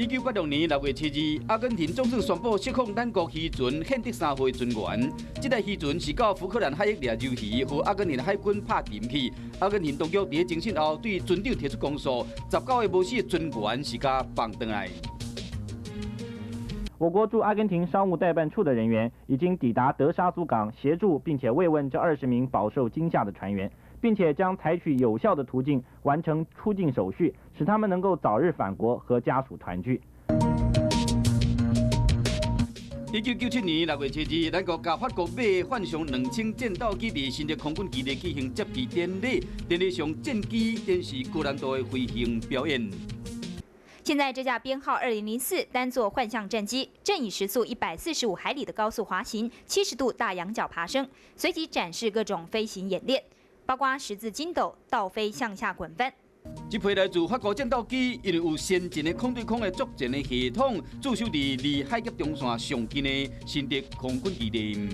1986年6月7日，阿根廷總算宣布釋放咱國漁船憲德三號船員。這台漁船是到福克蘭海域掠魷魚，予阿根廷海軍拍沉去。阿根廷當局佇偵訊後，對船長提出公訴，19個無死的船員是共放轉來。我國駐阿根廷商務代辦處的人員已經抵達德沙祖港，協助並且慰問這20名飽受驚嚇的船員，並且將採取有效的途徑完成出境手續，使他們能夠早日返國和家屬團聚。1997年6月7日，咱國佮法國買幻象2000戰鬥機佇新竹空軍基地舉行接機典禮，典禮上戰機展示高難度的飛行表演。現在這架編號2004單座幻象戰機正以時速145海里的高速滑行，70度大仰角爬升，隨即展示各種飛行演練，包括十字筋斗、倒飛向下滾翻。這批來自法國戰鬥機，因為有先進的空對空的作戰的系統，駐守佇離海峽中線上近的新竹空軍基地。